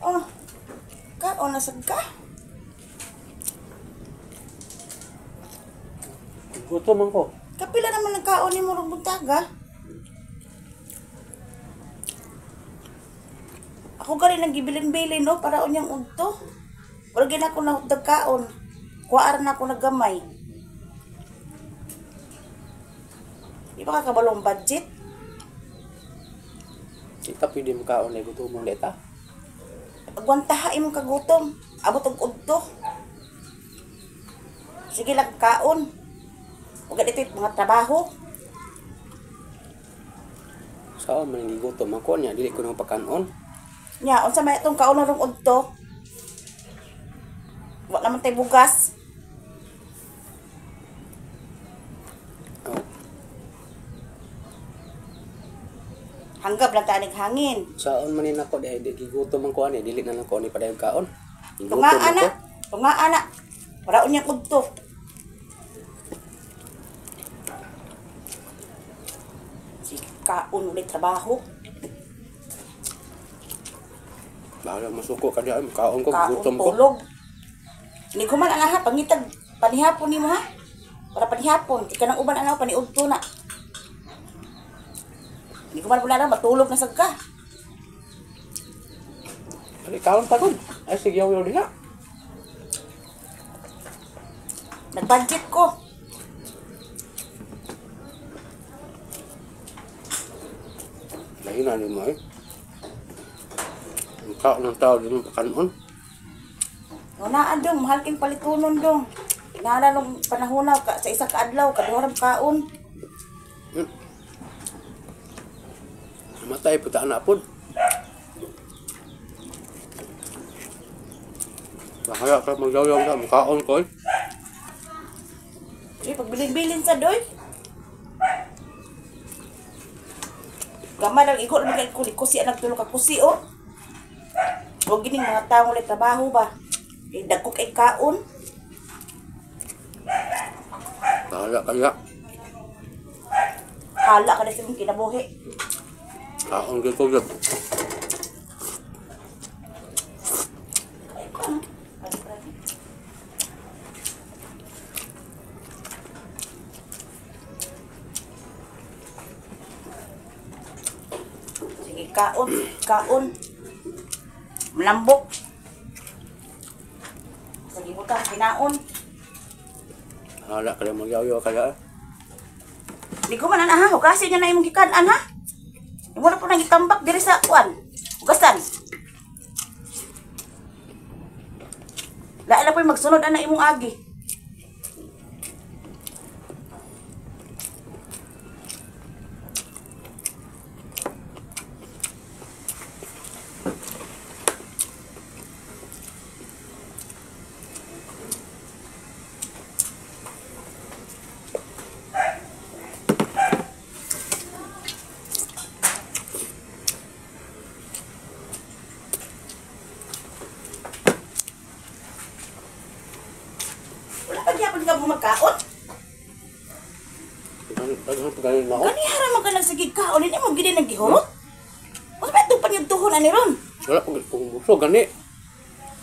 Oh. Kaon na sad ka. Gutom man ko. Kapila naman nagkaon nimo rong buntaga. Ako gani nang gibilin-bilin no para unyang udto. Wala gid ako nahutdag kaon. Kuwaar na ako naggamay. Di ba ka kabalong budget? Di ta pwede makaon ay gutom man ta. Agwantaha imong kagutom. Abot og udto. Sige lang kaon. Ug dito mga trabaho. Sao man gigutom ako niya dili ko nang pakanon. Nya, unsa may atong kaon rong udto? Wa naman tay bugas. Oh. Hanggap lang tanig hangin. Saon man ni nako diay di gigutom man ko ani dili na lang ko ani padayon kaon. Gigutom Tunga man ana. ko. Tunga ana. Para unyang udto. Si kaon ulit trabaho. Bahala masuko ka diay kaon ko Kaon gutom ko. tulog. Ni ko man ana ha pangitag panihapon nimo ha. Para panihapon, di ka nang uban ana paniudto na. Hindi ko man pula na matulog na sad ka. Dali kaon ta gud. Ay sige yaw diha. Nag-budget ko. Lahi na nimo eh. Ang kaon ng tao di mo pakanon. Nunaan dong, mahal king palitunon dong. Inala nung panahon na ka, sa isa ka adlaw, kaduha ra kaon. Namatay puta anak pod. Bahala ka magyaw-yaw ka, makaon ko eh. Eh, pagbilin-bilin sa doy. Gamay lang igo lang kay kuli kusi ang nagtulo ka kusi oh. Huwag gining mga tao ulit trabaho ba. Eh, dagko kay kaon. Bahala ka diha. Hala ka na sa imong kinabuhi. Kaon gyud ko gyud. Sige, kaon, kaon. Malambok. Sige, butang, kinaon. Bahala ka diha magyaw-yaw ka diha. Di ko man ana ha, hugasin niya na imong gikan-an ha. Imo na po nang itambak diri sa kuan. Hugasan. Lain na po yung magsunod ana imong agi. Wala pa gyapon ka bumagkaon. Daghan pa ganin na ako. Ganihara man ka nagsigig kaon, hindi mo gini nagihurot. Unsa ba itong panyudtuhon ani ron? Wala pa kung gusto gani.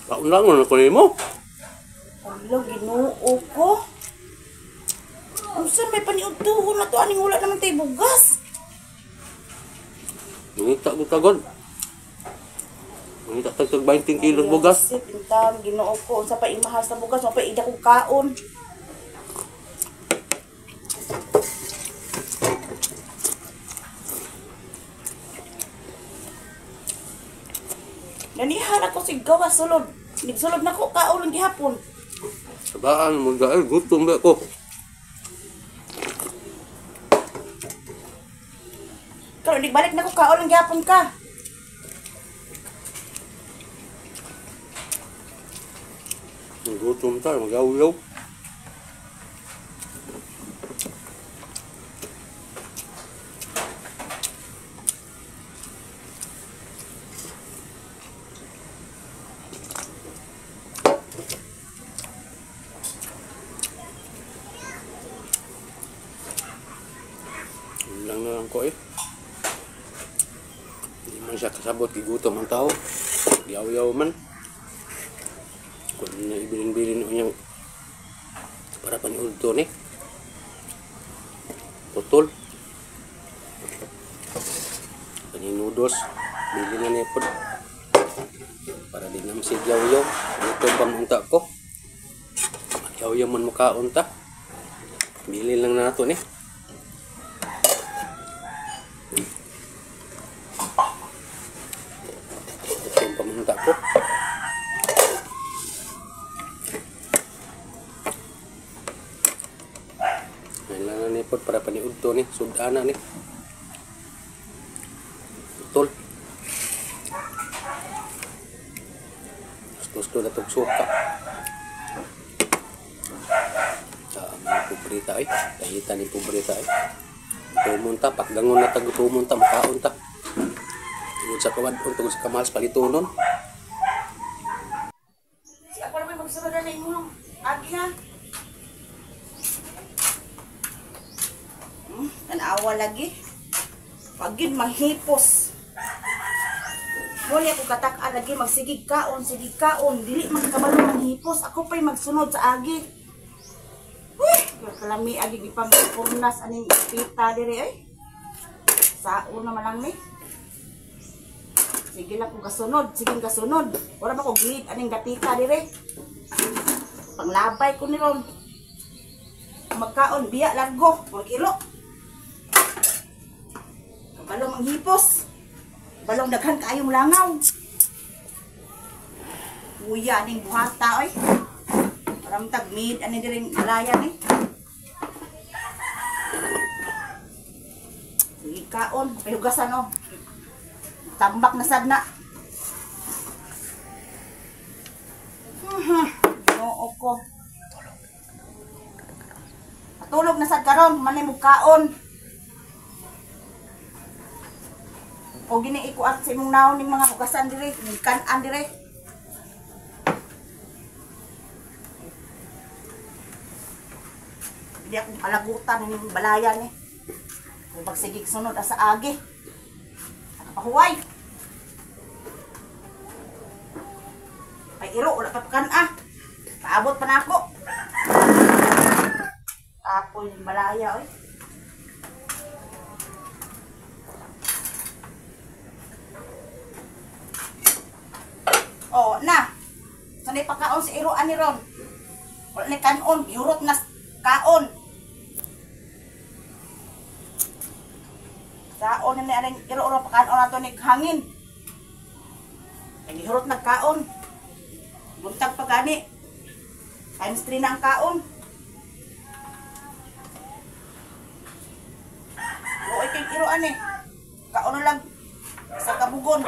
Kaon lang na ko nimo. Ala, Ginoo ko. Unsa may paniudtuhon na to aning wala naman tay bugas. Nangita ko tagod. Nangita tag tag 20 kilos bugas. Isip, intan, Ginoo ko. Unsa pa imahal sa bugas, wa pa ida kong kaon. Nanihan ako sig gawas sulod. Nigsulod na ko kaon lang gihapon. Sabaan mo dahil gutom ba ko. Karon nagbalik na ko kaon lang gihapon ka. Gutom ta, magaw-yaw. Lang na lang ko eh. Hindi man siya kasabot, gigutom ang tao. Yaw-yaw man. Kung ibilin-bilin niyang para paniudto ni. Putol. Noodles, bili na ni pod. Para di na masigyaw-yaw. Dito pa munta ko. Yaw-yaw man mukaon ta. Bili lang na nato ni. Ito pa munta ko. Ngayon lang na ni pod para paniudto ni. Sudana ni. Putol. Gusto na itong suka. Mga pobreta ay. Kahita ni pobreta ay. Tumunta, pakgangon na tag tumunta, makaon ta. Tungod sa kawad, tungod sa kamahal sa palitunon. Si ako naman magsunod na imong agi ha. Tanawa lagi. Pagin mahipos. Wala ako katak-an lagi magsigig kaon, sigig kaon, dili man kabalo manghipos. Ako pa'y magsunod sa agi. Uy, kalami agi gipangpurnas aning pita dire ay. Saon naman lang ni. Sige lang kung kasunod, sige kasunod. Wala ba ko gid aning gatika dire. Panglabay ko ni ron. Magkaon biya largo, wag ilo. Kabalo manghipos. Balong daghan kaayong langaw. Kuya ning buhata oy. Paramtag mid ani diri malaya ni. Sige kaon, pahugasan oh. Tambak na sad na. Ginoo ko. Patulog na sad karon, manay mo kaon. O gini ikuat sa imong naon ning mga hugasan dire, ning kan-an dire. Hindi akong kalagutan ning balayan ni. Kung pagsigig sunod asa agi. Nakapahuway. Ay iro wala pa kan-a. Paabot pa nako. Apoy ning balaya oy. Oh, na. Sanay pa kaon si iro ani ron. Wala ni kanon, yurot na kaon. Saon na ni aning iro ro pakaon nato ni hangin. Ay gihurot na kaon. Buntag pa gani. Times 3 na ang kaon. Luoy kay iro ani. Kaon na lang sa kabugon.